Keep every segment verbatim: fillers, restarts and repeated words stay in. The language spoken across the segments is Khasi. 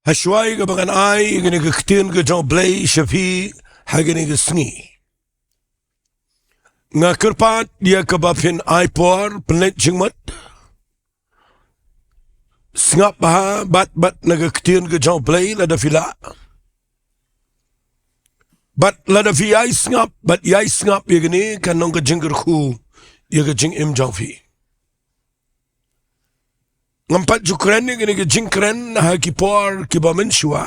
Hashwa ïa kaba ngan ai ïa kane ka ktien ka jong U Blei sha phi ha kane ka sngi, nga kyrpad ïa kaba phin ai por pynleit jingmut. Sngap bha bad bad na ka ktien ka jong U Blei lada phi lah. Bad lada phi ïai sngap bad ïai sngap ïa kane, kan long ka jingkyrkhu ïa ka jingim jong phi. Ngam pat ju kren ïa kane ka jingkren ha ki por kiba mynshuwa.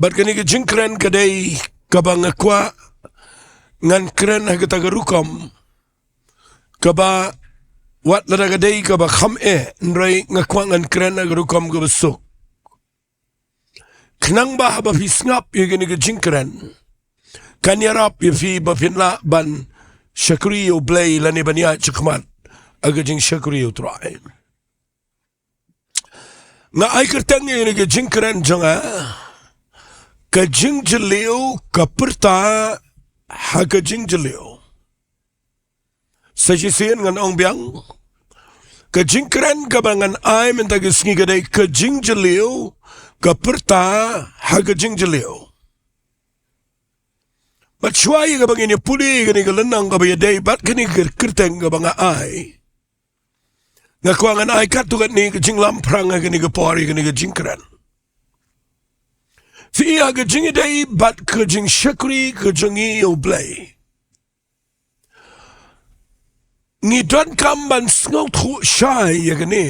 Bad kane ka jingkren ka dei kaba nga kwah ngan kren ha kata ka rukom kaba, wat lada ka dei kaba kham eh, hynrei nga kwah ngan kren ha ka rukom kaba suk. Khnang ba haba phi sngap ïa kane ka jingkren, kan ïarap ïa phi ba phin lah ban shakri ïa U Blei lane ban ïaid shakhmat ha ka jingshakri ïa U Trai. Nga ai kyrteng ïa kane ka jingkren jong nga, ka jingjylliew ka pyrta ha ka jingjylliew. Sa shisien ngan ong biang, ka jingkren kaba ngan ai mynta ka sngi ka dei ka jingjylliew ka pyrta ha ka jingjylliew. Bad shwa ïa kaba ngin ïa pule ïa kane ka lynnong kaba ïadei bad kane ka kyrteng kaba nga ai, nga kwah ngan ai katto katne ka jinglamphrang ha kane ka por ïa kane ka jingkren. Phi i ha ka jingïadei bad ka jingshakri ka jong ngi ïa U Blei, ngi donkam ban sngewthuh shai ïa kane,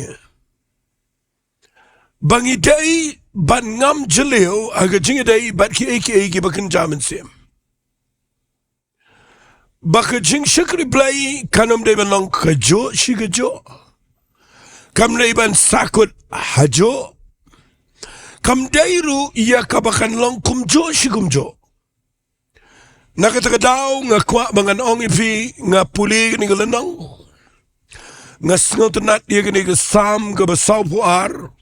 ba ngi dei ban ngam jylliew ha ka jingïadei bad kiei kiei kiba kynja mynsiem. Ba ka jingshakri Blei kan ym dei ban long kajuh shi kajuh, kam dei ban sahkut hajuh, kam dei ruh ïa kaba kan long kumjuh shi kumjuh. Na kata ka daw nga kwah ba ngan ong ïa phi, nga pule kane ka lynnong, nga sngewtynnat ïa kane ka Salm kaba sawphew ar.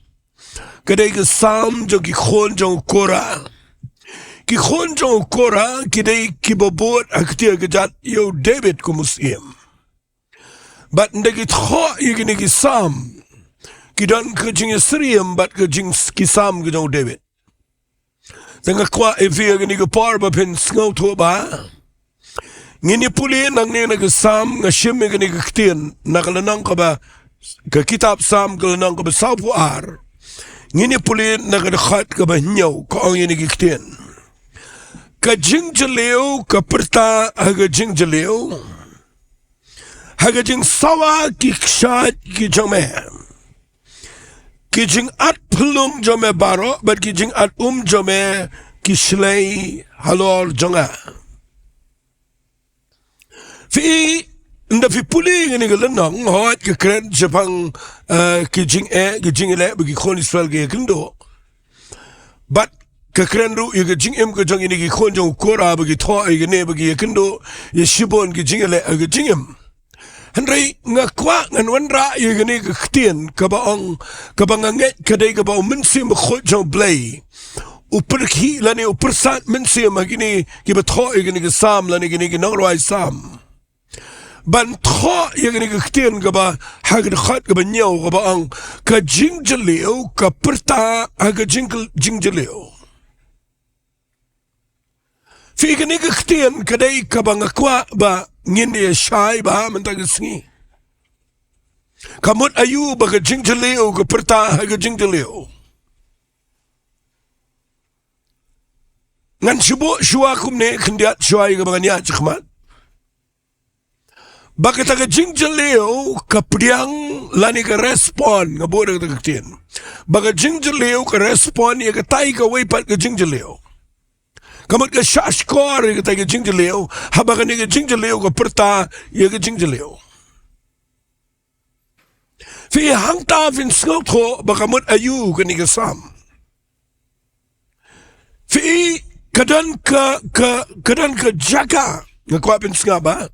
Ka dei ka Salm jong ki khun jong u Korah. Ki khun jong u Korah ki dei kiba bud ha ka kti ka jait ïa u David kum u syiem. Bad ynda ki thoh ïa kine ki Salm, ki don ka jingsyriem bad ka jing, ki Salm ka jong u David. Te nga kwah ïa phi ha kane ka por ba phin sngewthuh bha. Ngin ïa pule nangne na ka Salm, nga shim ïa kane ka ktien na ka lynnong kaba, ka kitab Salm ka lynnong kaba sawphew ar. Ngin ïa pule na ka dkhot kaba hynñiew, ka ong ïa kine ki ktien: Ka jingjylliew ka pyrta ha ka jingjylliew, ha ka jingsawa ki kshaid ki jong me. Ki jingat phyllung jong me baroh bad ki jingat um jong me ki shlei halor jong nga. Phi, ynda phi pule ïa kane ka lynnong, hooid ka kren shaphang, eh, ki jingeh, ki jingïaleh ba ki khun Israel ki ïakynduh. Bad ka kren ruh ïa ka jingim ka jong kine ki khun jong u Korah ba ki thoh ïa kine ba ki ïakynduh ïa shibun ki jingïaleh ha ka jingim. Hynrei nga kwah ngan wanrah ïa kane ka ktien kaba ong, kaba nga ngeit ka dei kaba u Mynsiem Bakhuid jong u Blei u pyrkhih lane u pyrsad mynsiem ha kine kiba thoh ïa kane ka Salm lane kine ki nongrwai Salm ban thoh ïa kane ka ktien kaba ha ka dkhot kaba hynñiew kaba ong, ka jingjylliew ka pyrta ha ka jing, jingjylliew. Phi, kane ka ktien ka dei kaba nga kwah ba ngin ïa shai bha mynta ka sngi. Ka mut aïu ba ka jingjylliew ka pyrta ha ka jingjylliew? Ngan shu buh shuwa kumne khyndiat shuwa ïa kaba ngan ïaid shakhmat. Ba kata ka jingjylliew ka pdiang lane ka respond, nga buh da kata ka ktien. Ba ka jingjylliew ka respond ïa katai kawei pat ka jingjylliew. Ka mut ka shah shkor ïa katai ka jingjylliew, haba kane ka jingjylliew ka pyrta ïa ka jingjylliew. Phi, hangta phin sngewthuh ba ka mut aïu kane ka Salm. Phi, ka don ka, ka, ka don ka jaka, nga kwah phin sngap bha.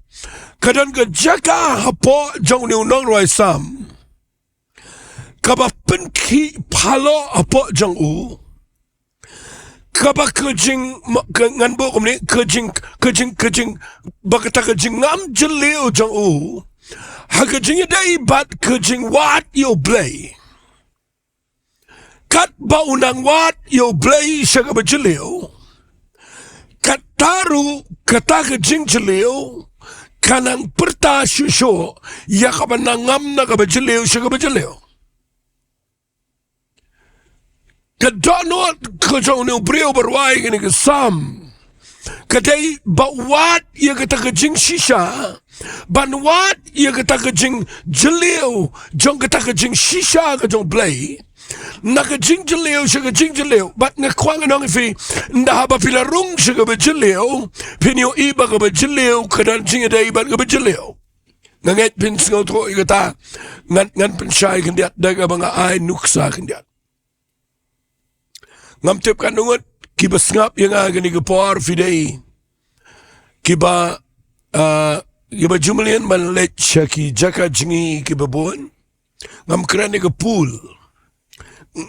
Ka don ka jaka hapoh jong une u nongrwai Salm kaba pynkhih phalor hapoh jong u. Kaba ka jing, ma, ka, ngan buh kumne, ka jing, ka jing, ka jing, ba kata ka jingngam jylliew jong u ha ka jingïadei bad ka jingwad ïa u Blei, ka Katba u nang wad ïa U Blei sha kaba jylliew, kata ruh kata ka jingjylliew ka nang pyrta shuh shuh ïa kaba nang ngam na kaba jylliew sha kaba jylliew. Ka dohnud ka jong une u briew ba rwai kane ka Salm ka dei ba wad ïa kata ka jingshisha, ban wad ïa kata ka jingjylliew jong kata ka jingshisha ka jong U Blei, na ka jingjylliew sha ka jingjylliew. Bad nga kwah ngan ong ïa phi, ynda haba phi la rung sha kaba jylliew, phin ïohi ba kaba jylliew ka don jingïadei bad kaba jylliew. Nga ngeit phin sngewthuh ïa kata. Ngan, ngan pynshai khyndiat da kaba nga ai nuksa khyndiat. Ngam tip katno ngut kiba sngap ïa nga kane ka por phi dei kiba, ah, kiba ju mlien ban leit sha ki jaka jngi kiba bun. Ngam kren ïa ka pool.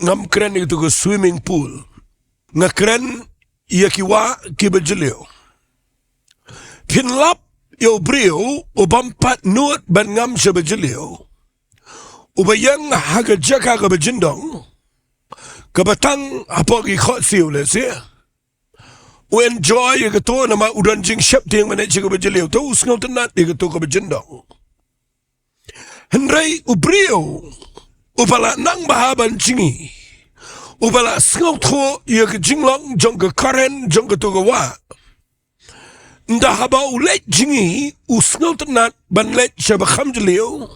Ngam kren ïa katu ka swimming pool. Nga kren ïa ki wah kiba jylliew. Phin lap ïa u briew u bym pat nud ban ngam sha ba jylliew, uba ïeng ha ka jaka kaba jyndong, kaba tang hapoh ki khohsiew lehse. U enjoy ïa kato namar u don jingsheptieng ban leit sha kaba jylliew, te u sngewtynnat ïa kato kaba jyndong. Hynrei u briew uba la nang bha ban jngi, uba la sngewthuh ïa ka jinglong jong ka current jong kato ka wah, ynda haba u leit jngi u sngewtynnat ban leit sha ba kham jylliew.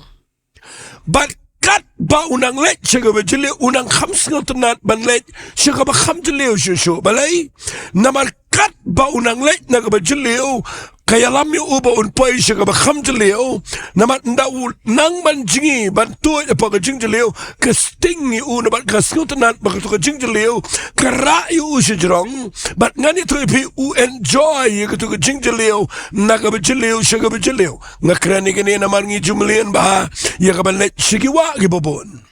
Bad katba u nang leit sha kaba jylliew u nang kham sngewtynnat ban leit sha kaba kham jylliew shuh shuh. Balei? Namar katba u nang leit na kaba jylliew ka ïalam ïa u ba un poi sha kaba kham jylliew. Namar ynda u nang ban jngi ban tuid hapoh ka jingjylliew, ka sting ïa u namar ka sngewtynnat ba kato ka jingjylliew ka rah ïa u shajrong. Bad ngan ïathuh ïa phi, u enjoy ïa kato ka jingjylliew na kaba jylliew sha kaba jylliew. Nga kren ïa kane namar ngi ju mlien bha ïa kaban leit sha ki wah kiba bun.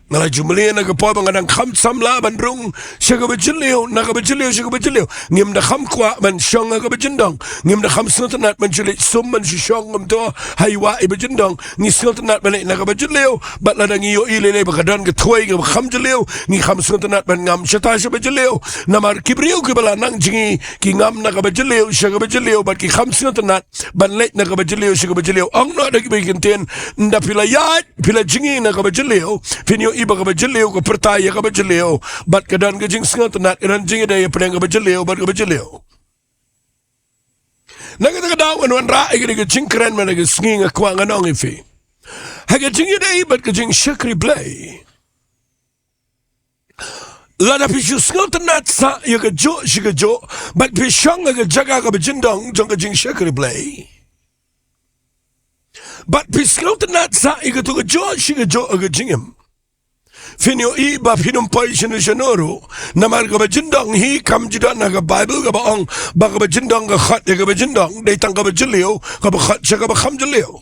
Nga la ju mlien na ka por ba nga dang kham samla ban rung sha kaba jylliew, na kaba jylliew sha kaba jylliew. Ngim da kham kwah ban shong ha kaba jyndong. Ngim da kham sngewtynnat ban shu leit sum ban shu shong kumto ha i wah iba jyndong. Ngi sngewtynnat ban leit na kaba jylliew. Bad lada ngi ïohi lei lei ba ka don ka thwei kaba kham jylliew, ngi kham sngewtynnat ban ngam shata sha ba jylliew. Namar ki briew kiba la nang jngi ki ngam na kaba jylliew sha kaba jylliew bad ki kham sngewtynnat ban leit na kaba jylliew sha kaba jylliew. Ong noh da kiba ki kyntien, ynda phi la ïaid phi la jngi na kaba jylliew, phin ïohi ba kaba jylliew ka pyrta ïa kaba jylliew. Bad ka don ka jingsngewtynnat, ka don jingïadei hapdeng kaba jylliew bad kaba jylliew. Na kata ka daw ngan wanrah ïa kane ka jingkren mynta ka sngi, nga kwah ngan ong ïa phi, ha ka jingïadei bad ka jingshakri Blei, lada phi shu sngewtynnat sah ïa kajuh shi kajuh bad phi shong ha ka jaka kaba jyndong jong ka jingshakri Blei, bad phi sngewtynnat sah ïa kato kajuh shi kajuh ha ka jingim, phin ïohi ba phin ym poi shano shano ruh. Namar kaba jyndong hi kam ju don ha ka Baibl kaba ong ba kaba jyndong ka khot ïa kaba jyndong, dei tang kaba jylliew kaba khot sha kaba kham jylliew.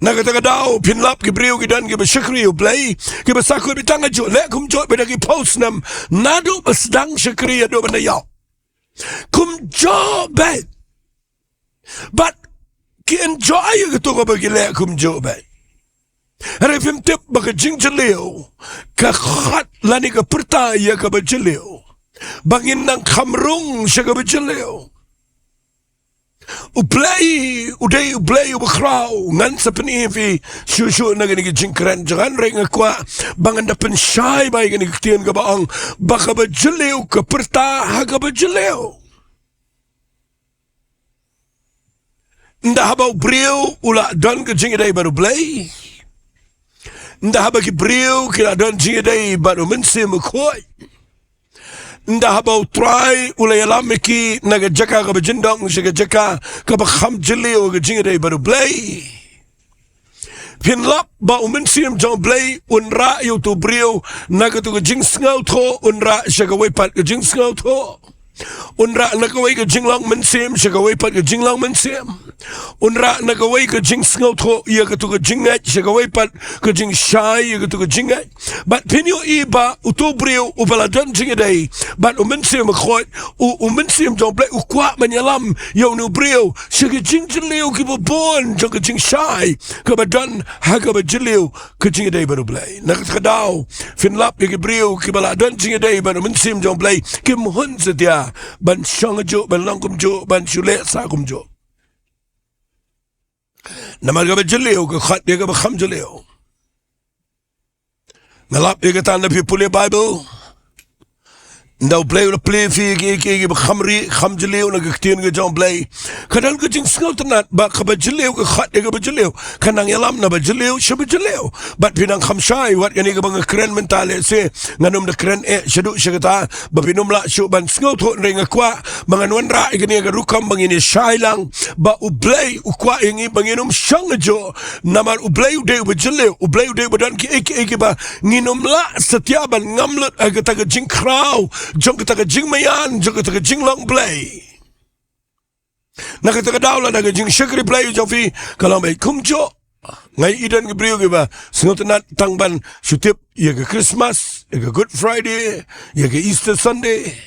Na kata ka daw phin lap ki briew ki don kiba shakri ïa U Blei, kiba sahkut beit tang kajuh, leh kumjuh beit da ki phew snem naduh ba sdang shakri haduh ban da ïap. Kumjuh beit. Bad ki enjoy ïa kato kaba ki leh kumjuh beit. Hynrei phim tip ba ka jingjylliew ka khot lane ka pyrta ïa kaba jylliew, ba ngin nang kham rung sha kaba jylliew. U Blei u dei U Blei uba khraw. Ngan sa pyni ïa phi shuh shuh na kane ka jingkren jong nga, hynrei nga kwah ba ngan da pynshai ba ïa kane ka ktien kaba ong ba kaba jylliew ka pyrta ha kaba jylliew. Ynda haba u briew u la don ka jingïadei bad U Blei, ynda haba ki briew ki la don jingïadei bad U Mynsiem Bakhuid, ynda haba U Trai u la ïalam ïa ki na ka jaka kaba jyndong sha ka jaka kaba kham jylliew ha ka jingïadei bad U Blei, phin lap ba U Mynsiem jong U Blei un rah ïa uto u briew na kato ka jingsngewthuh, un rah sha kawei pat ka jingsngewthuh. Un rah na kawei ka jinglong mynsiem sha kawei pat ka jinglong mynsiem. Un rah na kawei ka jingsngewthuh ïa katu ka jingngeit sha kawei pat ka jingshai ïa katu ka jingngeit. Bad phin ïohi ba utu u briew uba la don jingïadei bad u Mynsiem Bakhuid, u, u Mynsiem jong U Blei u kwah ban ïalam ïa une u briew sha ki jingjylliew kiba bun jong ka jingshai kaba don ha kaba jylliew ka jingïadei bad U Blei. Na kata ka daw, phin lap ïa ki briew kiba la don jingïadei bad u Mynsiem jong U Blei, kim hun satia ban shong kumjuh, ban long kumjuh, ban shu leh sah kumjuh. Namar kaba jylliew ka khot ïa kaba kham jylliew. Nga lap ïa kata, lada phi pule Baibl, ynda U Blei u la plie ïa phi ïa ki, ïa ki, ïa kiba kham ri, kham jylliew na ka ktien ka jong U Blei, ka don ka jingsngewtynnad ba kaba jylliew ka khot ïa kaba jylliew, ka nang ïalam naba jylliew sha ba jylliew. Bad phi nang kham shai, wat kane kaba nga kren mynta, lehse ngan ym da kren eh shaduh sha kata, ba phin ym lah shuh ban sngewthuh, hynrei nga kwah ba ngan wanrah ïa kane ka rukom ba ngin ïa shai lang ba U Blei u kwah ïa ngi ba ngin ym shong kumjuh. Namar U Blei u dei uba jylliew, U Blei u dei uba don kiei kiei kiba ngin ym lah satia ban ngam lut ha kata ka jingkhraw jong kata ka jingmaïan, jong kata ka jinglong Blei. Na kata ka daw, lada ka jingshakri Blei jong phi ka long beit kumjuh. Nga ïohi don ki briew kiba sngewtynnad tang ban shu tip ïa ka Christmas, ïa ka Good Friday, ïa ka Easter Sunday.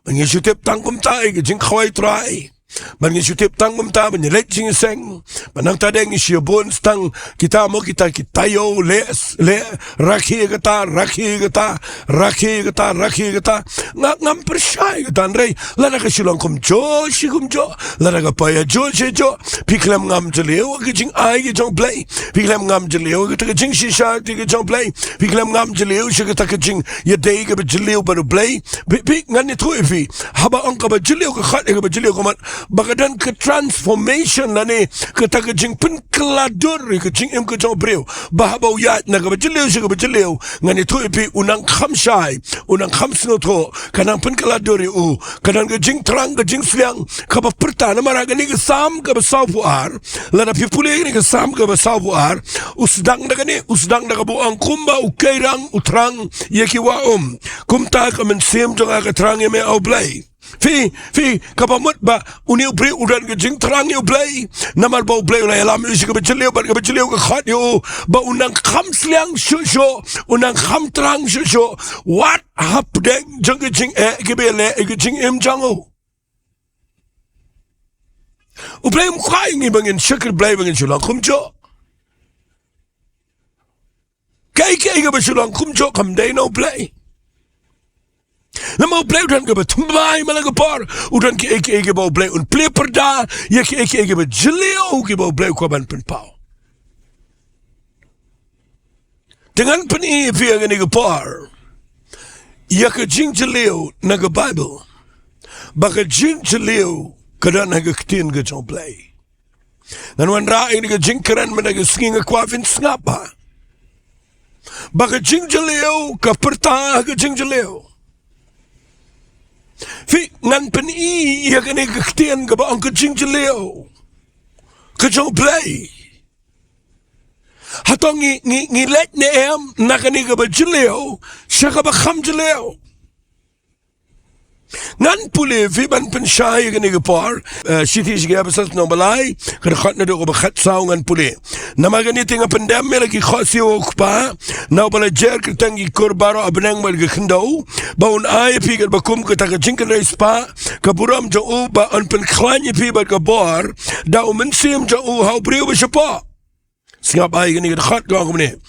Ba ngi shu tip tang kumta ïa ka jingkhawai Trai. Ba ngi shu tip tang kumta ban ïaleit jingïaseng. Ba nangta de ngi shu ïa bun tang kita mo kita kita ïoh leh, leh rakhe kata, rakhe kata, rakhe kata, rakhe kata. Nga ngam pyrshah ïa kata, hynrei lada ka shu long kumjuh shi kumjuh, lada ka poi hajuh shi hajuh, phi khlem ngam jylliew ka jingai ka jong U Blei. Phi khlem ngam jylliew kata ka jingshisha ka jong U Blei. Phi khlem ngam jylliew sha kata ka jingïadei kaba jylliew bad U Blei. Phi, phi, ngan ïathuh ïa phi, haba ong kaba jylliew ka khot ïa kaba jylliew ka mut ba ka don ka transformation lane kata ka jingpynkylla dur ïa ka jingim ka jong u briew. Ba haba u ïaid na kaba jylliew sha kaba jylliew, ngan ïathuh ïa phi, u nang kham shai, u nang kham sngewthuh, ka nang pynkylla dur ïa u. Ka don ka jingthrang, ka jingsliang kaba pyrta, namar ha kane ka Salm kaba sawphew ar, lada phi pule ïa kane ka Salm kaba sawphew ar, u sdang da kane, u sdang da kaba ong, kumba u keirang u thrang ïa ki wah um, kumta ka mynsiem jong nga ka thrang ïa me, A U Blei. Phi, phi, kaba mut ba une u briew u don ka jingthrang ïa U Blei, namar ba U Blei u la ïalam ïa u sha kaba jylliew, bad kaba jylliew ka khot ïa u ba u nang kham sliang shuh shuh, u nang kham thrang shuh shuh, wat hapdeng jong ka jingeh kaba ïaleh ïa ka jingim jong u. U Blei um kwah ïa ngi ba ngin shakri Blei, ba ngin shu long kumjuh. Kaei kaei kaba shu long kumjuh kam dei na U Blei. Namar U Blei u don kaba thymmai man la ka por, u don kiei kiei kiba U Blei un plie pyrda, ïa kiei kiei kiba jylliew kiba U Blei u kwah ban pynpaw. Te ngan pyni ïa phi ha kane ka por ïa ka jingjylliew na ka Baibl, ba ka jingjylliew ka don ha ka ktien ka jong U Blei. Ngan wanrah ïa kane ka jingkren mynta ka sngi, nga kwah phin sngap bha. Ba ka jingjylliew ka pyrta ha ka jingjylliew. Phi, ngan pyni ïa kane ka ktien kaba ong ka jingjylliew ka jong U Blei. Hato ngi, ngi, ngi leit ne em na kane kaba jylliew sha kaba kham jylliew? Ngan pule ïa phi ban pynshai ïa kane ka por. Eh, Shithi sha ki Ephesos lynnong ba lai, ka dkhot naduh kaba khatsaw, ngan pule. Namar kane te nga pyndem ïa la ki khohsiew, O Kpa, na uba la jer kyrteng ki kur baroh ha bneng bad ha ka khyndew, ba un ai ïa phi katba kum kata ka jingkynrei spah ka burom jong u, ba un pynkhlaiñ ïa phi bad ka bor da u Mynsiem jong u ha u briew ba shapoh. Sngap bha ïa kane ka dkhot, ka ong kumne: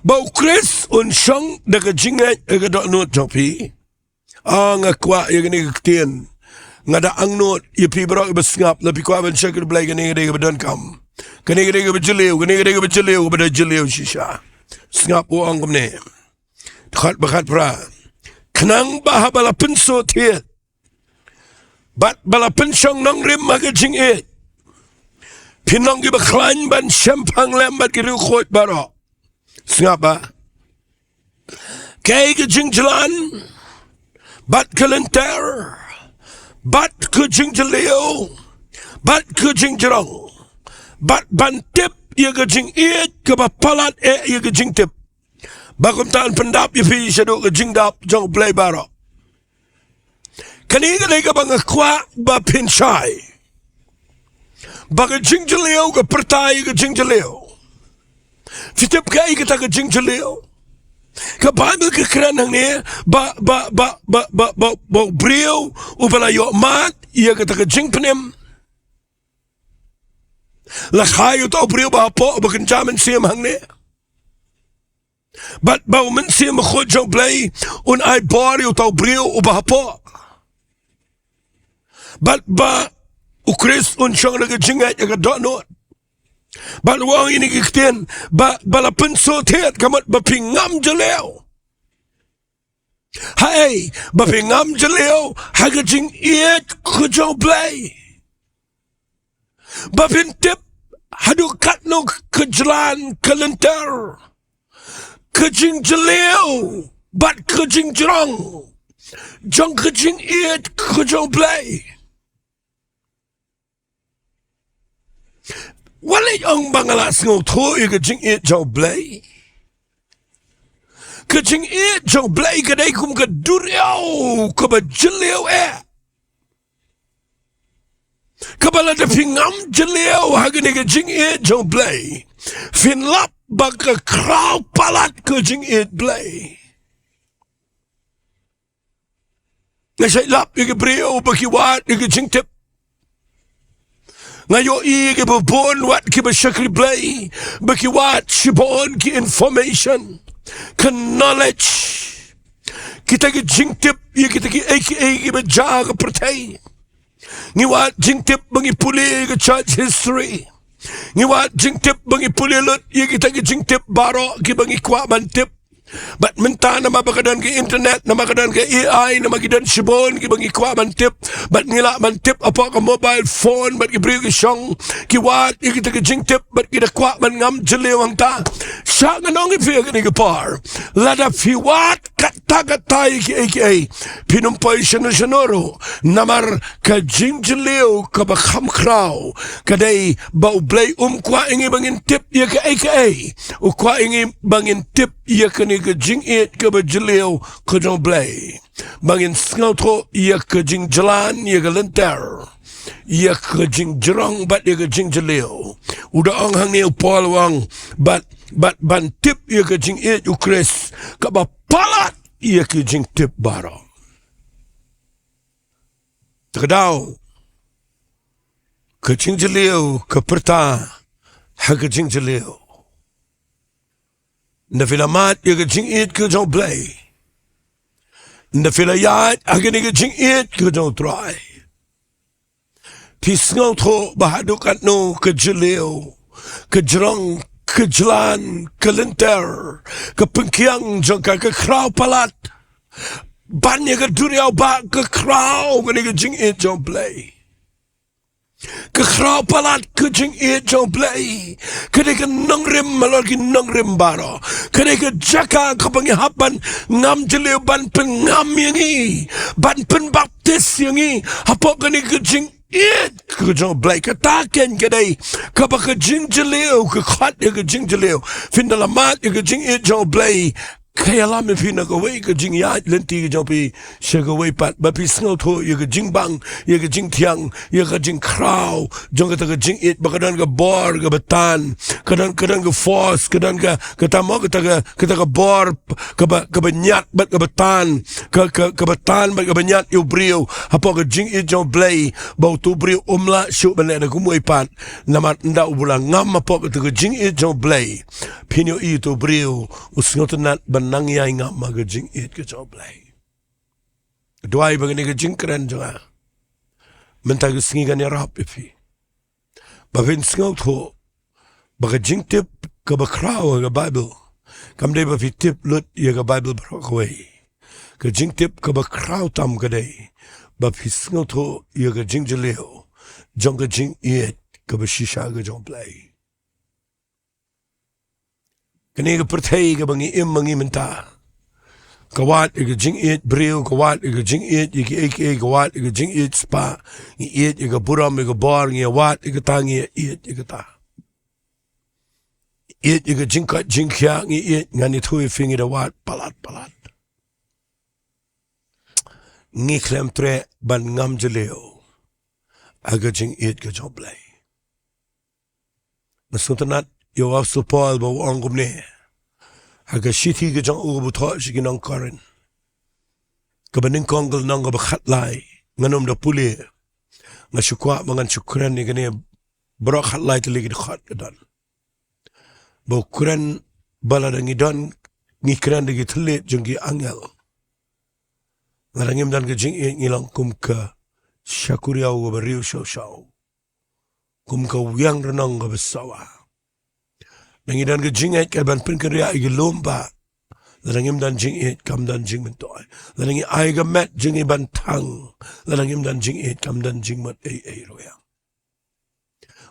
Ba u Khrist un shong da ka jingngeit ha ka dohnud jong phi. Ah, nga kwah ïa kane ka ktien. Nga da angnud ïa phi baroh kiba sngap, lada phi kwah ban shakri Blei, kane ka dei kaba donkam. Kane ka dei kaba jylliew, kane ka dei kaba jylliew, kaba da jylliew shisha. Sngap, u ong kumne, dkhot ba khatphra: Khnang ba haba la pynsuhthied bad ba la pynshong nongrim ha ka jingïeit, phin long kiba khlaiñ ban shemphang lem bad ki riewkhuid baroh. Sngap bha. Kaei ka jingjlan bad ka lynter bad ka jingjylliew bad ka jingjrong bad ban tip ïa ka jingïeit kaba palat eh ïa ka jingtip? Ba kumta yn pyndap ïa phi shaduh ka jingdap jong U Blei baroh. Kane ka dei kaba nga kwah ba phin shai. Ba ka jingjylliew ka pyrta ïa ka jingjylliew. Phi tip kaei kata ka jingjylliew? Ka Baibl ka kren hangne ba, ba, ba u briew uba la ïoh mad ïa kata ka jingpynim, la kha ïa uta u briew uba hapoh uba kynja mynsiem hangne. Bad ba u Mynsiem Bakhuid jong U Blei un ai bor ïa uta u briew uba hapoh. Bad ba U Khrist un shong da ka jingngeit ha ka dohnud. Bad u ong ïa kine ki ktien ba, ba la pynsngewthuh ka mut ba phi ngam jylliew. Haei, ba phi ngam jylliew ha ka jingïeit ka jong U Blei. Ba phin tip haduh katno ka jlan ka lynter, ka jingjylliew bad ka jingjrong jong ka jingïeit ka jong U Blei. Wat leh ong ba nga la sngewthuh ïa ka jingïeit jong U Blei. Ka jingïeit jong U Blei ka dei kum ka duriaw kaba jylliew eh. Kaba lada phi ngam jylliew ha kane ka jingïeit jong U Blei, phin lap ba ka khraw palat ka jingïeit U Blei. Nga shait lap ïa ki briew ba ki wad ïa ki jingtip. Nga ïohi ïa kiba bun wat kiba shakri Blei ba ki wad shibun ki information, ka knowledge, kita ki jingtip ïa kita kiei kiei kiba jia ha ka pyrthei. Ngi wad jingtip ba ngi pule ïa ka church history. Ngi wad jingtip ba ngi pule lut ïa kita ki jingtip baroh kiba ngi kwah ban tip. Bad mynta namar ba ka don ka internet, namar ka don ka A I, namar ki don shibun kiba ngi kwah ban tip. Bad ngi lah ban tip hapoh ka mobile phone, bad ki briew ki shong ki wad ïa kita ki jingtip, bad ki da kwah ban ngam jylliew hangta. Sha ngan ong ïa phi ha kane ka por, lada phi wad katta katta ïa kiei kiei, phin ym poi shano shano ruh. Namar ka jingjylliew kaba kham khraw ka dei ba U Blei um kwah ïa ngi ba ngin tip ïa kaei kaei. U kwah ïa ngi ba ngin tip ïa kane ka jingïeit kaba jylliew ka jong U Blei. Ba ngin sngewthuh ïa ka jingjlan, ïa ka lynter, ïa ka jingjrong bad ïa ka jingjylliew. U da ong hangne u Paul u ong, bad, bad ban tip ïa ka jingïeit U Khrist kaba palat ïa ki jingtip baroh. Te ka daw, ka jingjylliew ka pyrta ha ka jingjylliew. Ynda phi la mad ïa ka jingïeit ka jong U Blei, ynda phi la ïaid ha kane ka jingïeit ka jong U Trai, phi sngewthuh ba haduh katno ka jylliew, ka jrong, ka jlan, ka lynter, ka pynkiang jong ka, ka khraw palat ban ïa ka duriaw ba ka khraw kane ka jingïeit jong U Blei. Ka khraw palat ka jingïeit jong U Blei ka dei ka nongrim halor ki nongrim baroh. Ka dei ka jaka kaba ngi hap ban ngam jylliew, ban pynngam ïa ngi, ban pynbaptis ïa ngi hapoh kane ka jingïeit ka jong U Blei. Kata keiñ ka dei kaba ka jingjylliew ka khot ïa ka jingjylliew. Phin da la mad ïa ka jingïeit jong U Blei, ka ïalam ïa phi na kawei ka jingïaid lynti ka jong phi sha kawei pat, ba phi sngewthuh ïa ka jingbang, ïa ka jingthiang, ïa ka jingkhraw jong kata ka jingïeit, ba ka don ka bor kaba tan, ka don, ka don ka force, ka don ka, kata mo, kata ka, kata ka bor kaba, kaba ñiat bad kaba tan, ka, ka, kaba tan bad kaba ñiat ïa u briew hapoh ka jingïeit jong U Blei, ba uto u briew um lah shuh ban leh da kumwei pat. Namar ynda u ba la ngam hapoh kata ka jingïeit jong U Blei, phin ïohi uto u briew u sngewtynnat ban nang ïai ngam ha ka jingïeit ka jong U Blei. Duwai ba kane ka jingkren jong nga mynta ka sngi kan ïarap ïa phi, ba phin sngewthuh ba ka jingtip kaba khraw ha ka Baibl kam dei ba phi tip lut ïa ka Baibl baroh kawei. Ka jingtip kaba khraw tam ka dei ba phi sngewthuh ïa ka jingjylliew jong ka jingïeit kaba shisha ka jong U Blei. Kane ka pyrthei kaba ngi im ma ngi mynta, ka wad ïa ka jingïeit briew, ka wad ïa ka jingïeit ïa kiei kiei, ka wad ïa ka jingïeit spah. Ngi ïeit ïa ka burom, ïa ka bor, ngi ïa wad ïa kata, ngi ïa ïeit ïa kata. Ïeit ïa ka jingkoit jingkhiah, ngi ïeit, ngan ïathuh ïa phi, ngi da wad palat palat. ngi khlem treh ban ngam jylliew ha ka jingïeit ka jong U Blei. Nga sngewtynnat ïa u Apostol Paul ba u ong kumne ha ka shithi ka jong u kaba u thoh sha ki nong Korinth, kaba nyngkong, ka lynnong kaba khatlai. Ngan ym da pule, nga shu kwah ba ngan shu kren ïa kane baroh khatlai tylli ki dkhot ka don. Ba u kren ba lada ngi don, ngi kren da ki thylliej jong ki angel, lada ngim don ka jingïeit, ngi long kum ka shakuriaw kaba riew shaw shaw, kum ka wiang rnong kaba sawa. Lada ngi don ka jingïeit ka ban pynkynriah ïa ki lum bah, lada ngim don jingïeit, kam don jingmyntoi. Lada ngi ai ka met jong ngi ban thang, lada ngim don jingïeit, kam don jingmut ei ei ruh ïa.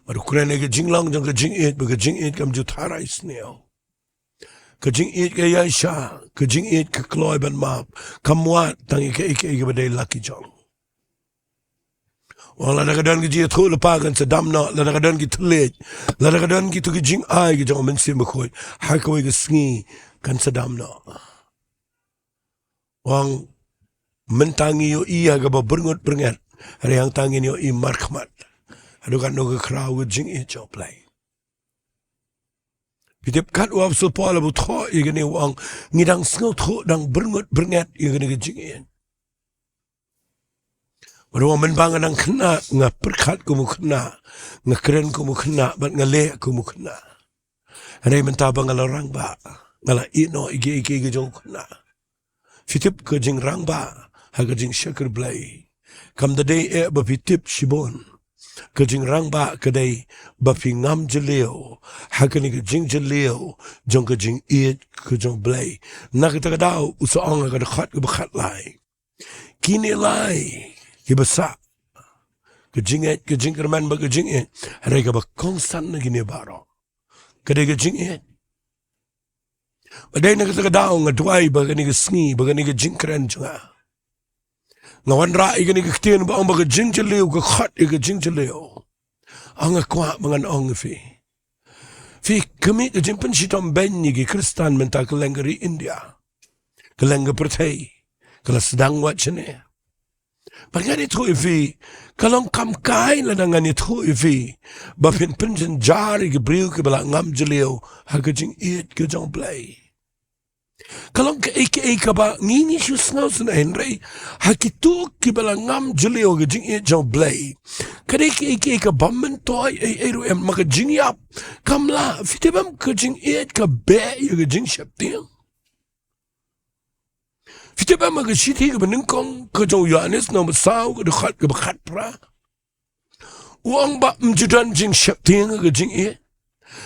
Bad u kren ïa ka jinglong jong ka jingïeit, ba ka jingïeit kam ju tharai sniew. Ka jingïeit ka ïaishah, ka jingïeit ka kloi ban map, kam wad tang ïa kaei kaei kaba dei la ki jong. U ong lada ka don ka jingïathuhlypa kan sa dam noh, lada ka don ki thylliej, lada ka don kito ki jingai ki jong u Mynsiem Bakhuid ha kawei ka sngi kan sa dam noh. U ong mynta ngi ïohi ha kaba byrngut byrnget, hynrei hangta ngin ïohi markhmat haduh katno ka khraw ka jingïeit jong U Blei. Phi tip kat u Apostol Paul ba u thoh ïa kane, u ong ngi dang sngewthuh dang byrngut byrnget ïa kane ka jingïeit. Bad u ong mynba nga dang khynnah, nga pyrkhat kum u khynnah, nga kren kum u khynnah, bad nga leh kum u khynnah. Hynrei mynta ba nga la rangbah, nga la ïeh noh ïa kiei kiei ki jong u khynnah. Phi tip ka jingrangbah ha ka jingshakri Blei kam da dei eh ba phi tip shibun. Ka jingrangbah ka dei ba phi ngam jylliew ha kane ka jingjylliew jong ka jingïeit ka jong U Blei. Na kata ka daw u sa ong ha ka dkhot kaba khatlai, kine lai kiba sah, ka jingïeit, ka jingkyrmen bad ka jingïeit, hynrei kaba kongsan na kine baroh ka dei ka jingïeit. Bad dei na kata ka daw nga duwai ba kane ka sngi, ba kane ka jingkren jong nga, nga wanrah ïa kane ka ktien ba ong ba ka jingjylliew ka khot ïa ka jingjylliew. Nga kwah ba ngan ong ïa phi, phi, ka mih ka jingpynshitom beiñ ïa ki Khristan mynta kylleng ka ri India, kylleng ka pyrthei, ka la sdang wat shane. Bad ngan ïathuh ïa phi, ka long kam kai lada ngan ïathuh ïa phi ba phin pynjynjar ïa ki briew kiba la ngam jylliew ha ka jingïeit ka jong U Blei. Ka long kaei kaei kaba ngi, ngi shu sngewsynei, hynrei ha kito kiba la ngam jylliew ha ka jingïeit jong U Blei, ka dei kaei kaei kaba myntoi ei ei ruh em, ma ka jingïap kam lah. Phi tip em, ka jingïeit ka beh ïa ka jingsheptieng. Phi tip em, ha ka shithi kaba nyngkong ka jong u Ïoannis, lynnong ba saw, ka dkhot kaba khatphra, u ong ba ym ju don jingsheptieng ha ka jingïeit.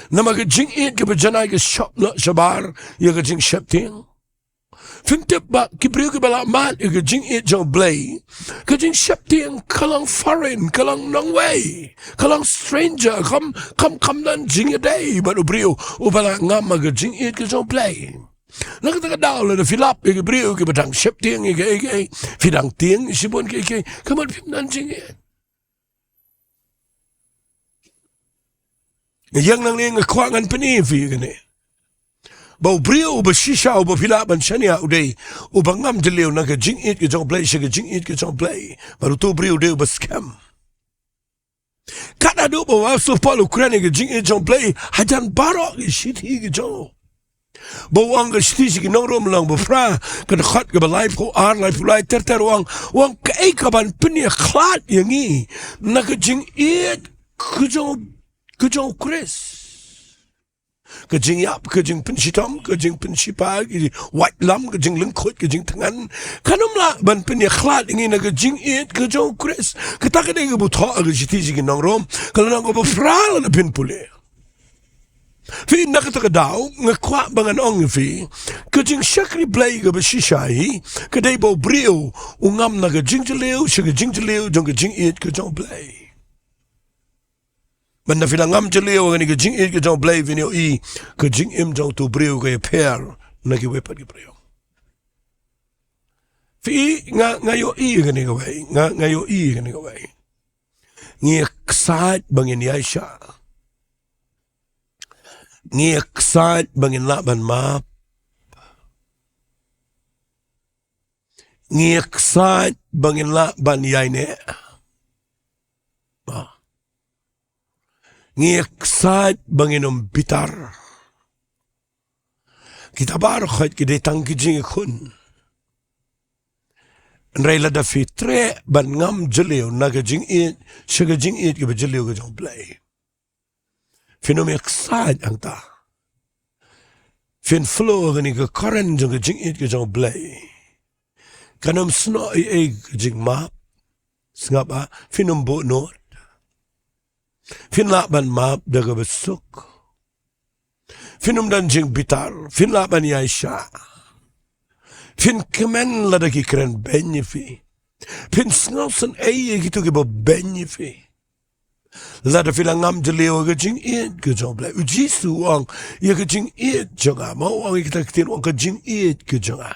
Namar ka jingïeit kaba janai ka shop noh shabar ïa ka jingsheptieng. Phim tip ba ki briew kiba la mad ïa ka jingïeit jong U Blei, ka jingsheptieng ka long foreign, ka long nongwei, ka long stranger, kam, kam, kam don jingïadei bad u briew uba la ngam ha ka jingïeit ka jong U Blei. Na kata ka daw lada phi lap ïa ki briew kiba dang sheptieng ïa kaei kaei, phi dang tieng shibun kaei kaei, ka mut phim don jingïeit. Nga ïeng nangne, nga kwah ngan pyni ïa phi kane, ba u briew uba shisha uba phi lah ban shaniah u dei uba ngam jylliew na ka jingïeit ka jong U Blei sha ka jingïeit ka jong U Blei. Bad uto u briew u dei uba skhem. Kat haduh ba u Apostol Paul u kren ïa ka jingïeit jong U Blei hajan baroh ki shithi ki jong u. Ba u ong ha ka shithi sha ki nong Rom, lynnong ba phra, ka dkhot kaba laiphew ar, laiphew lai, ter ter, u ong, u ong kaei kaban pynïakhlad ïa ngi na ka jingïeit ka jong, ka jong u Khrist? Ka jingïap, ka jingpynshitom, ka jingpynshipa, ka jingwaitlam, ka jinglyngkhuid, ka jingthngan, kan ym lah ban pynïakhlad ïa ngi na ka jingïeit ka jong u Khrist. Kata ka dei kaba u thoh ha ka shithi sha ki nong Rom, ka lynnong kaba phra, lada phin pule. Phi, na kata ka daw nga kwah ba ngan ong ïa phi, ka jingshakri Blei kaba shisha hi ka dei ba u briew u ngam na ka jingjylliew sha ka jingjylliew jong ka jingïeit ka jong U Blei. Mynta phi la ngam jylliew ha kane ka jingïeit ka jong U Blei, phin ïohi ka jingim jong uto u briew ka ïapher na kiwei pat ki briew. Phi, nga, nga ïohi kane kawei, nga, nga ïohi kane kawei. Ngi ïaksaid ba ngin ïaishah. Ngi ïaksaid ba ngin lah ban map. Ngi ïaksaid ba ngin lah ban ïaineh. Ngi ïaksaid ba ngin ym bitar. Kita baroh khoit ki dei tang ki jingïakhun. Hynrei lada phi treh ban ngam jylliew na ka jingïeit sha ka jingïeit kaba jylliew ka jong U Blei, phin ym ïaksaid hangta. Phin flow ha kane ka current jong ka jingïeit ka jong U Blei. Kan ym snoh ei ei ka jingmap. Sngap ah, phin ym buh nud. Phin lah ban map da kaba suk. Phin ym don jingbitar, phin lah ban ïaishah. Phin kmen lada ki kren beiñ ïa phi. Phin sngewsynei ïa kito kiba beiñ ïa phi. Lada phi la ngam jylliew ha ka jingïeit ka jong U Blei. U Jisu u ong, ïa ka jingïeit jong nga, ma u ong ïa kita ki ktien, u ong ka jingïeit ka jong nga.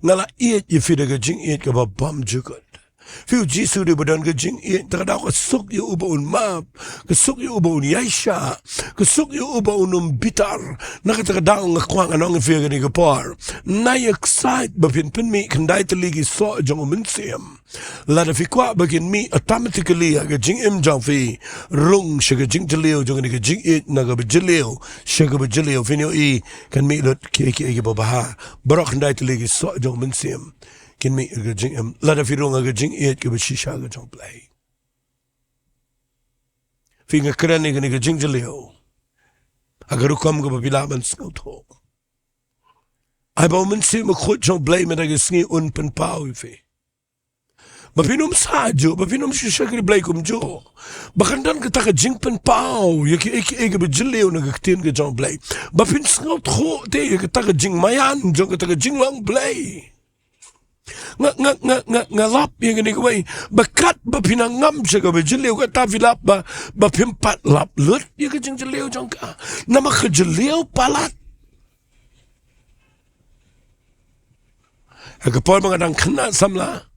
Nga la ïeit ïa phi da ka jingïeit kaba bymjukut. Phi, U Jisu u dei ba don ka jingïeit, te ka daw ka suk ïa u ba un map, ka suk ïa u ba un ïaishah, ka suk ïa u ba un ym bitar. Na kata ka daw nga kwah ngan ong ïa phi ha kane ka por, nai ïaksaid ba phin pynmih khyndai tylli ki soh jong U Mynsiem. Lada phi kwah ba kin mih automatically ha ka jingim jong phi, rung sha ka jingjylliew jong kane ka jingïeit na kaba jylliew sha kaba jylliew, phin ïohi kan mih lut kiei kiei kiba bha. Baroh khyndai tylli ki soh jong U Mynsiem kin mih ha ka jingim lada phi rung ha ka jingïeit kaba shisha ka jong U Blei. Phi, nga kren ïa kane ka jingjylliew ha ka rukom kaba phi lah ban sngewthuh. Ai ba U Mynsiem Bakhuid jong U Blei mynta ka sngi un pynpaw ïa phi. Ba phin ym sah juh, ba phin ym shu shakri Blei kumjuh. Ba kan don kata ka jingpynpaw ïa kiei kiei kiba jylliew na ka ktien ka jong U Blei. Ba phin sngewthuh te ïa kata ka jingmaïan jong kata ka jinglong Blei. Nga, nga, nga, nga, nga lap ïa kane kawei. Ba katba phin nang ngam sha kaba jylliew, kata phi lap ba, ba phim pat lap lut ïa ka jingjylliew jong ka. Namar ka jylliew palat. Ha ka por ba nga dang khynnah samla,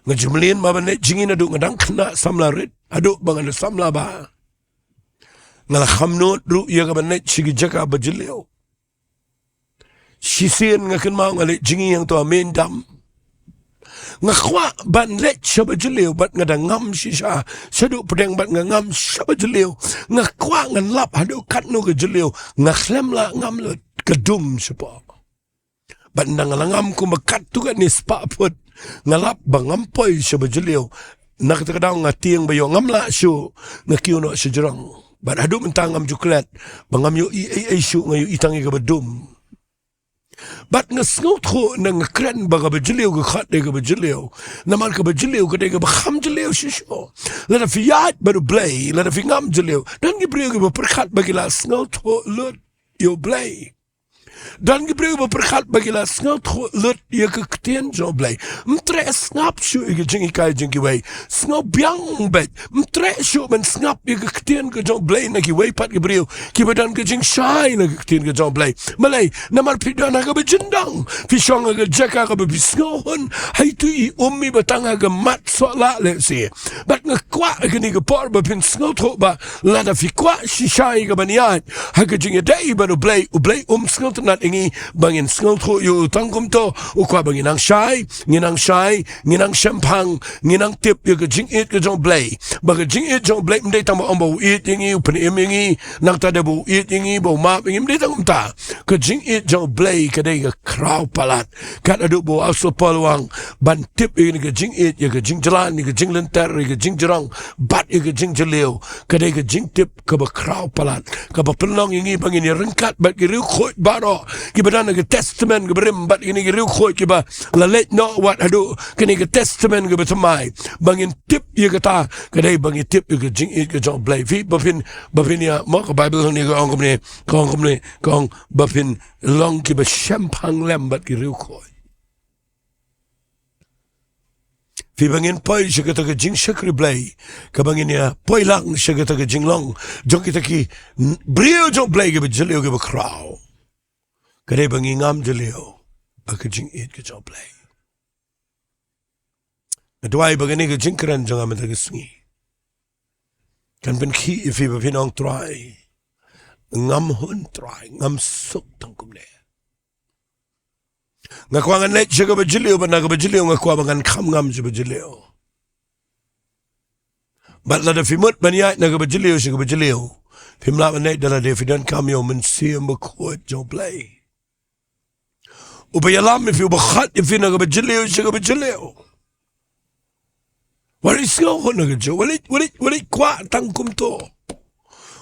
nga ju mlien ma ban leit jngi naduh nga dang khynnah samla rit haduh ba nga dang samla bha. Nga la kham nud ruh ïa ka ban leit sha ki jaka ba jylliew. Shisien nga kynmaw nga leit jngi hangto ha Maindam. Nga kwah ban leit shaba jylliew bad nga dang ngam shisha shaduh pdeng bad nga ngam shaba jylliew. Nga kwah ngan lap haduh katno ka jylliew, nga khlem lah ngam lut, ka dum shapoh. Bad ynda nga la ngam kumba katto katne spah phut, nga lap ba ngam poi shaba jylliew. Na kata ka daw nga tieng ba ïoh ngam lah shuh, nga kiew noh shajrong. Bad haduh mynta ngam ju klet ba ngam ïohi ei ei shuh, nga ïohi tang ïa kaba dum. Bad nga sngewthuh ynda nga kren ba kaba jylliew ka khot dei kaba jylliew. Namar kaba jylliew ka dei kaba kham jylliew shisha. Lada phi ïaid bad U Blei, lada phi ngam jylliew. Don ki briew kiba pyrkhat ba ki la sngewthuh lut ïa U Blei. Don ki briew ba pyrkhat ba ki la sngewthuh lut ïa ka ktien jong U Blei. Ym treh sngap shuh ïa ka jinghikai jong kiwei. Sngew biang beit. Ym treh shuh ban sngap ïa ka ktien ka jong U Blei na kiwei pat ki briew kiba don ka jingshai na ka ktien ka jong U Blei. Balei? Namar phi don ha kaba jyndong. Phi shong ha ka jaka kaba phi sngewhun. Hato i um i ba tang ha ka mat sohlah lehse. Bad nga kwah ha kane ka por ba phin sngewthuh ba lada phi kwah shisha ïa ka ban ïaid ha ka jingïadei bad U Blei, U Blei um sngewtynnat ïa ngi ba ngin sngewthuh ïa u tang kumto. U kwah ba ngin nang shai, ngin nang shai, ngin nang shemphang, ngin nang tip ïa ka jingïeit ka jong U Blei. Ba ka jingïeit jong U Blei ym dei tang ba ong ba u ïeit ïa ngi, u pynim ïa ngi, nangta da ba u ïeit ïa ngi, ba u map ïa ngi, ym dei tang kumta. Ka jingïeit jong U Blei ka dei ka khraw palat. Kat haduh ba u Apostol Paul u ong ban tip ïa ka jingïeit, ïa ka jingjlan, ïa ka jinglynter, ïa ka jingjrong bad ïa ka jingjylliew, ka dei ka jingtip kaba khraw palat, kaba pynlong ïa ngi ba ngin ïaryngkat bad ki riewkhuid baroh kiba don ha ka testament kaba rim bad kine ki riewkhuid kiba la leit noh wat haduh kane ka testament kaba thymmai, ba ngin tip ïa kata. Ka dei ba ngin tip ïa ka jingïeit ka jong U Blei. Phi, ba phin, ba phin ïa, mo, ka Baibl hangne ka ong kumne, ka ong kumne, ka ong ba phin long kiba shemphang lem bad ki riewkhuid. Phi, ba ngin poi sha kata ka jingshakri Blei, kaba ngin ïa poi lang sha kata ka jinglong jong kita ki n-, briew jong U Blei kiba jylliew kiba khraw. Ka dei ba ngi ngam jylliew ha ka jingïeit ka jong U Blei. Nga duwai ba kane ka jingkren jong nga mynta ka sngi kan pynkhih ïa phi ba phin ong, Trai, ngam hun, Trai, ngam suk tang kumne. Nga kwah ngan leit sha kaba jylliew, bad na kaba jylliew nga kwah ba ngan kham ngam sha ba jylliew. Bad lada phi mut ban ïaid na kaba jylliew sha kaba jylliew, phim lah ban leit da lade phi donkam ïa u Mynsiem Bakhuid jong U Blei uba ïalam ïa phi, uba khot ïa phi na kaba jylliew sha kaba jylliew. Wat ri sngew hok na kajuh, wat ri, wat ri, wat ri kwah tang kumto.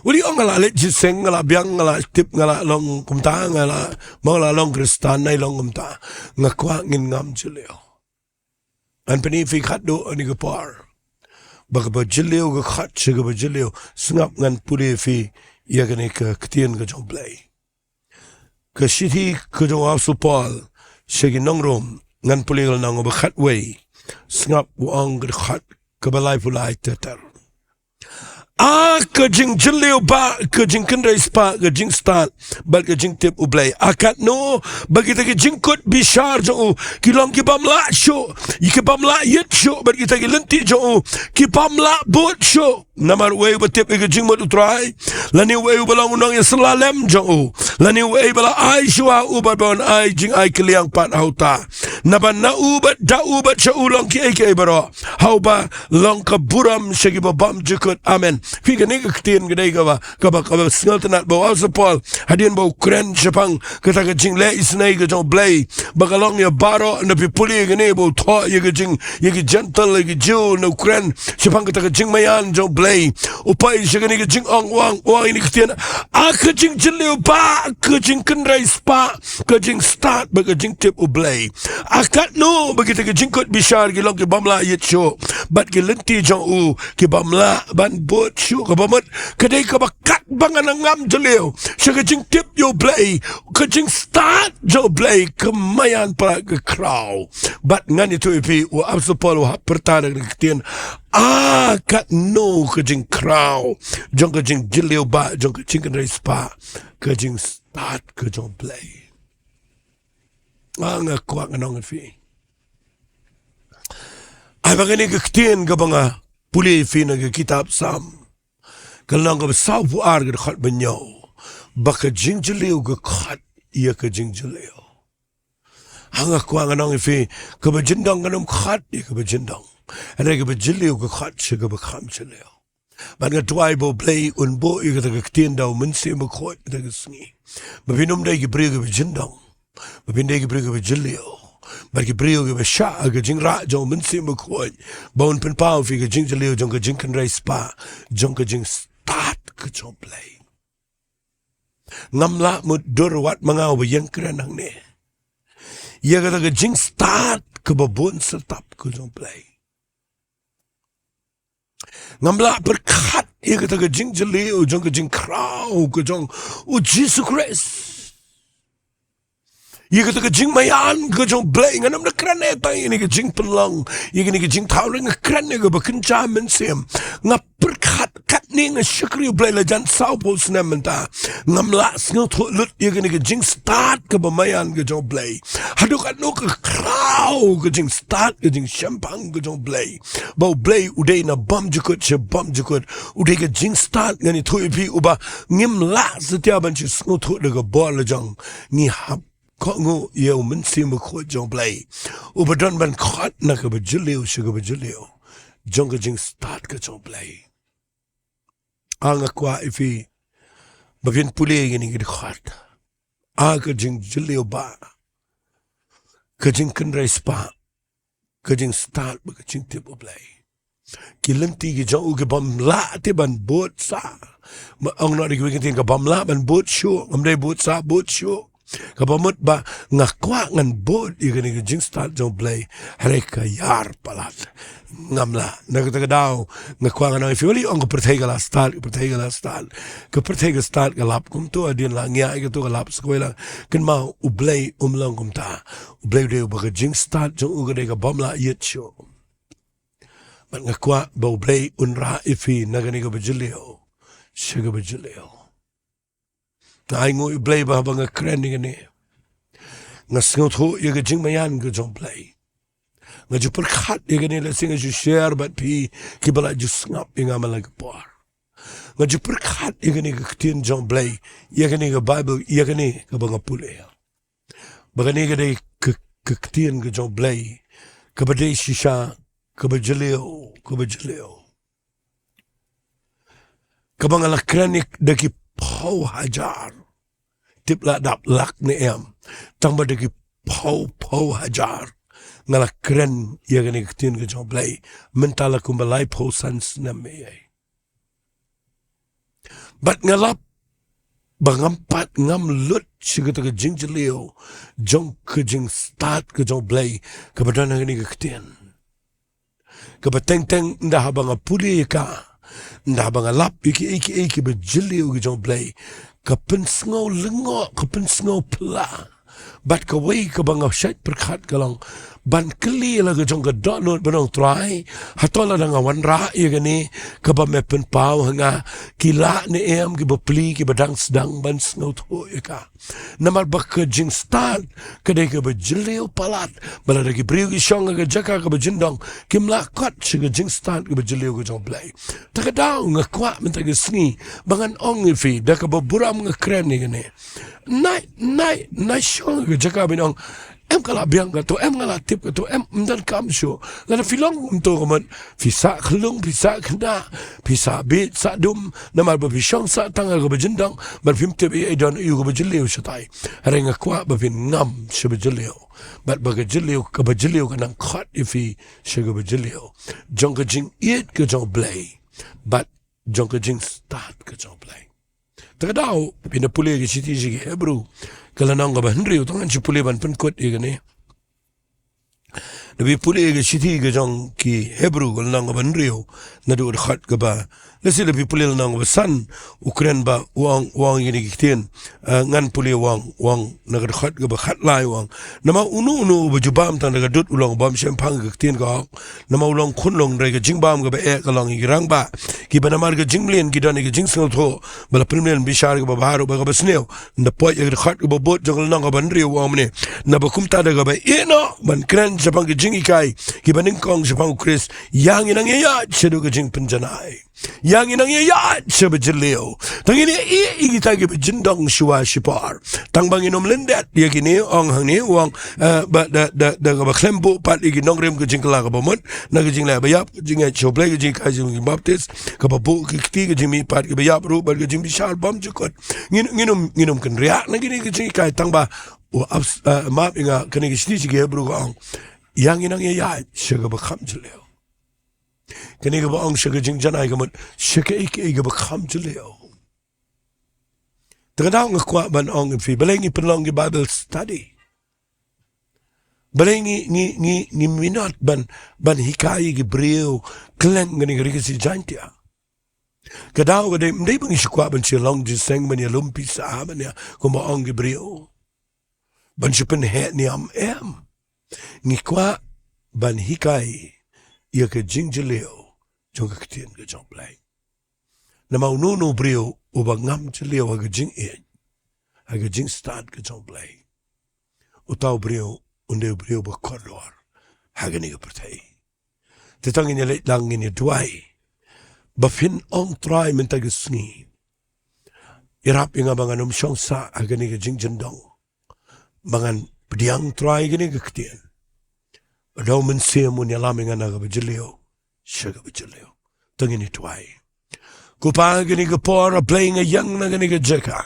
Wat ri ong nga la leit shisien, nga la biang, nga la tip, nga la long kumta, nga la, ma nga la long Khristan, nga la long kumta. Nga kwah ngin ngam jylliew. Ngan pyni ïa phi khatduh ha kane ka por ba kaba jylliew ka khot sha kaba jylliew. Sngap ngan pule ïa phi ïa kane ka ktien ka jong U Blei. Ka shithi ka jong u Apostol Paul sha ki nong Rom, ngan pule ka lynnong ba khatwei. Sngap u ong ka dkhot kaba laiphew lai ter ter. A ka jingjylliew bah, ka jingkynrei spah, ka jingstad bad ka jingtip U Blei, a katno ba kita ki jingkut bishar jong u ki long ki bym lah shuh, ki bym lah ïit shuh, bad kita ki lynti jong u ki bym lah bud shuh. Namar uei uba tip ïa ka jingmut U Trai, lane uei uba long u nongïasyllok lem jong u, lane uei ba la ai shuwa u bad ba un ai jingai kylliang pat ha uta? Naba na u bad da u bad sha u long kiei kiei baroh, ha uba long ka burom sha kiba bymjukut. Amen. Phi, kane ka ktien ka dei kaba, kaba, kaba sngewtynnat ba u Apostol Paul, hadien ba u kren shaphang kata ka jingleh isynei ka jong U Blei, ba ka long ïa baroh, na phi pule ïa kane ba u thoh ïa ka jing, ïa ki Gentile, ïa ki Jiw, na u kren shaphang kata ka jingmaïan jong U Blei. U poi sha kane ka jingong, u ong, u ong ïa kane ka ktien, a ka jingjylliew bah, ka jingkynrei spah, ka jingstad bad ka jingtip U Blei, a katno ba kita ki jingkut bishar ki long ki bym lah ïit shuh, bad ki lynti jong u ki bym lah ban bud shuh. Kaba mut, ka dei kaba kat ba ngan ngam jylliew sha ka jingtip ïa U Blei, ka jingstad jong U Blei, ka maïan palat, ka khraw. Bad ngan ïathuh ïa phi, u Apostol Paul u hap pyrta da ka ktien, a katno ka jingkhraw jong ka jingjylliew bah, jong ka jingkynrei spah, ka jingstad ka jong U Blei. A, nga kwah ngan ong ïa phi, ai ba kane ka ktien kaba nga pule ïa phi na ka kitab Salm, ka lynnong kaba sawphew ar, ka dkhot ba hynñiew, ba ka jingjylliew ka khot ïa ka jingjylliew. A, nga kwah ngan ong ïa phi, kaba jyndong kan ym khot ïa kaba jyndong, hynrei kaba jylliew ka khot sha kaba kham jylliew. Bad nga duwai ba U Blei un buh ïa kata ka ktien da u Mynsiem Bakhuid kata ka sngi, ba phin ym dei ki briew kiba jyndong, ba phin dei ki briew kiba jylliew, bad ki briew kiba shah ha ka jingrah jong u Mynsiem Bakhuid, ba un pynpaw ïa phi ka jingjylliew jong ka jingkynrei spah, jong ka jingstad ka jong U Blei. Ngam lah mutdur wat ma nga uba ïeng kren hangne ïa kata ka jingstad kaba bun syrtap ka jong U Blei. Ngam lah pyrkhat ïa kata ka jingjylliew jong ka jingkhraw ka jong u Jisu Khrist, ïa kata ka jingmaïan ka jong U Blei. Ngan ym da kren ïa kata, ïa kane ka jingpynlong, ïa kane ka jingthaw, hynrei nga kren ïa kaba kynja mynsiem. Nga pyrkhat katne, nga shakri U Blei la jan sawphew snem mynta, ngam lah sngewthuh lut ïa kane ka jingstad kaba maïan ka jong U Blei. Haduh katno ka khraw ka jingstad, ka jingshemphang ka jong U Blei, ba U Blei u dei na bymjukut sha bymjukut. U dei ka jingstad, ngan ïathuh ïa phi, uba ngim lah satia ban shu sngewthuh da ka bor la jong. Ngi hap kohnguh ïa u Mynsiem Bakhuid jong U Blei, uba don ban khot na kaba jylliew sha kaba jylliew jong ka jingstad ka jong U Blei. A, nga kwah ïa phi ba phin pule ïa kine ki dkhot. A, ka jingjylliew bah, ka jingkynrei spah, ka jingstad bad ka jingtip U Blei. Ki lynti ki jong u ki bym lah te ban bud sah. Ma ong noh da kiwei ki ktien, ka bym lah ban bud shuh, ngam dei bud sah bud shuh. Kaba mut ba nga kwah ngan bud ïa kane ka jingstad jong U Blei, hynrei ka ïar palat. Ngam lah. Na kata ka daw nga kwah ngan ong ïa phi, wat ong ka pyrthei ka la stad, ka pyrthei ka la stad, ka pyrthei ka stad, ka lap kumto, hadien la ngiah ïa kato ka lap sa kawei la. Kynmaw, U Blei um long kumta. U Blei u dei uba ka jingstad jong u ka dei ka bym lah ïit shuh. Bad nga kwah ba U Blei un rah ïa phi na kane kaba jylliew sha kaba jylliew. Nga ainguh ïa U Blei ba haba nga kren ïa kane, nga sngewthuh ïa ka jingmaïan ka jong U Blei. Nga ju pyrkhat ïa kane lehse nga ju share bad phi kiba la ju sngap ïa nga man la ka por. Nga ju pyrkhat ïa kane ka ktien jong U Blei, ïa kane ka Baibl, ïa kane kaba nga pule. Ba kane ka dei ka ka ktien ka jong Blei, kaba dei shisha kaba jylliew, kaba jylliew. Kaba nga la kren ïa da ki phew hajar. Tip la dap lak ne em. Tang ba da ki phew, phew hajar nga la kren ïa kane ka ktien ka jong Blei. Mynta la kumba laiphew san snem ïa. Bad nga lap ba ngam pat ngam lut sha kata ka jingjylliew jong ka jingstad ka jong Blei kaba don ha kane ka ktien. Kaba teng teng ynda haba nga pule ïa ka, ynda haba nga lap ïa kiei kiei kiba jylliew ki jong Blei, ka pynsngew lyngngoh, ka pynsngew pla. Bad kawei kaba nga shait pyrkhat ka long ban kylli la ka jong ka dohnud ban ong Trai, hato lada nga wanrah ïa kane kaba me pynpaw ha nga, ki lah ne em kiba pli kiba dang sdang ban sngewthuh ïa ka. Namar ba ka jingstad ka dei kaba jylliew palat. Ba lada ki briew ki shong ha ka jaka kaba jyndong, kim lah kot sha ka jingstad kaba jylliew ka jong Blei. Ta ka daw nga kwah mynta ka sngi ba ngan ong ïa phi da kaba burom nga kren ïa kane. Nai, nai, nai shong ha ka jaka ba ong, em, ka la biang kato, em, nga la tip kato, em, ym donkam shuh. Lada phi long kumto ka mut, phi sah khyllung, phi sah khynnah, phi sah bieit sah dum, namar ba phi shong sah tang ha kaba jyndong, bad phim tip ei ei don aïu kaba jylliew shatai. Hynrei nga kwah ba phin ngam sha ba jylliew. Bad ba ka jylliew, kaba jylliew ka nang khot ïa phi sha kaba jylliew jong ka jingïeit ka jong Blei bad jong ka jingstad ka jong Blei. Ta ka daw, phin da pule ka shithi sha ki Hebru, ka lynnong kaba hynriew, tang ngan shu pule ban pynkut ïa kane. Da phi pule ka shithi ka jong ki Hebru, ka lynnong kaba hynriew, naduh ka dkhot kaba, lehse da phi pule lynnong kaba san, u kren ba u ong, u ong ïa kine ki ktien, eh, ngan pule u ong, u ong na ka dkhot kaba khatlai u ong. Namar uno uno uba ju bam tang da ka dud u long u bym shemphang ïa ka ktien ka hok. Namar u long khunlung, hynrei ka jingbam kaba eh ka long ïa ki rangbah, kiba namar ka jingmlien ki don ïa ka jingsngewthuh, ba la pynmlien bishar kaba bha ruh bad kaba sniew. Ynda poi ïa ka dkhot kaba bud jong ka lynnong kaba hynriew u ong kumne: Naba kumta da kaba ïehnoh ban kren shaphang ki jinghikai kiba nyngkong shaphang U Khrist, ïa ngi nang ïaid shaduh ka jingpynjanai. Ïa ngi nang ïaid sha ba jylliew. Tang ngin ïa ïeh ïa kita kiba jyndong shuwa shipor. Tang ba ngin ym lyndet ïa kine, ong hangne u ong, eh, ba da, da, da kaba khlem buh pat ïa ki nongrim ka jingkylla kaba mut na ka jingleh ba ïap, ka jingngeit sha U Blei, ka jinghikai jong ki baptis, kaba buh ki kti, ka jingmihpat kiba ïap ruh bad ka jingbishar bymjukut. Ngin, ngin ym, ngin ym kynriah na kine ki jinghikai, tang ba u ap, eh, map ïa nga, kane ka shithi sha ki Hebru ka ong, ïa ngi nang ïaid sha kaba kham jylliew. Kane kaba ong sha ka jingjanai ka mut sha kaei kaei kaba kham jylliew. Ta ka daw nga kwah ban ong ïa phi, balei ngi pynlong ki Bible study? Balei ngi, ngi, ngi, ngi minot ban, ban hikai ïa ki briew kylleng kane ka ri Khasi Jaiñtia? Ka daw ka dei, ym dei ba ngi shu kwah ban shu long jingïaseng, ban ïalum pisa, ban ïa, kumba ong ki briew, ban shu pynheh niam, em. Ngi kwah ban hikai ïa ka jingjylliew jong ka ktien ka jong Blei. Namar uno uno u briew uba ngam jylliew ha ka jingïeit, ha ka jingstad ka jong Blei, uta u briew un dei u briew ba kordor ha kane ka pyrthei. Te tang ngin ïa leit lang, ngin ïa duwai ba phin ong, Trai, mynta ka sngi ïarap ïa nga ba ngan ym shong sah ha kane ka jingjyndong, ba ngan pdiang, Trai, kane ka ktien. Ba U Mynsiem un ïalam ïa nga na kaba jylliew sha kaba jylliew. To ngin ïa duwai. Ko Pa, ha kane ka por, A Blei, nga ïeng na kane ka jaka.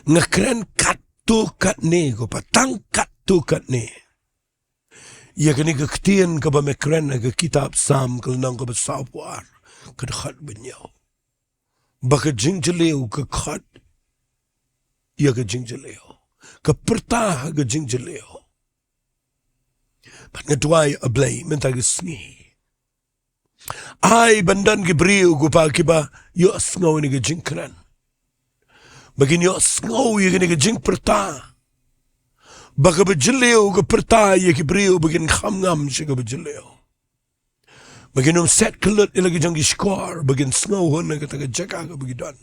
Nga kren katto katne, ko Pa, tang katto katne, ïa kane ka ktien kaba me kren ha ka kitab Salm, ka lynnong kaba sawphew ar, ka dkhot ba hynñiew. Ba ka jingjylliew ka khot ïa ka jingjylliew, ka pyrta ha ka jingjylliew. Bad nga duwai, A Blei, mynta ka sngi, ai ban don ki briew, ko Pa, kiba ïohsngew ïa kane ka jingkren, ba kin ïohsngew ïa kane ka jingpyrta, ba kaba jylliew ka pyrta ïa ki briew ba kin kham ngam sha kaba jylliew. Ba kin ym set kyllut ïa la ki jong ki shkor, ba kin sngewhun ha kata ka jaka kaba ki don.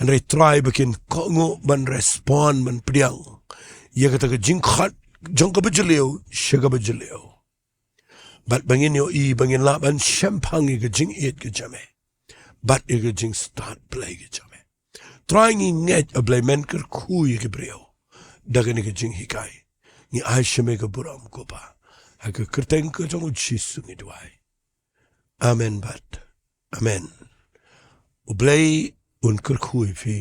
Hynrei, Trai, ba kin kohnguh ban respond, ban pdiang ïa kata ka jingkhot jong kaba jylliew sha kaba jylliew. Bad ba ngin ïohi, ba ngin lah ban shemphang ïa ka jingïeit ka jong me bad ïa ka jingstad Blei ka jong me. Trai, ngi ngeit, A Blei, men kyrkhu ïa ki briew. da kane ka jinghikai. Ngi ai sha me ka burom ko Pa. Ha ka kyrteng ka jong u Jisu ngi duwai. Amen bad amen. U Blei un kyrkhu ïa phi.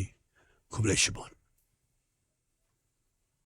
Khublei shibun.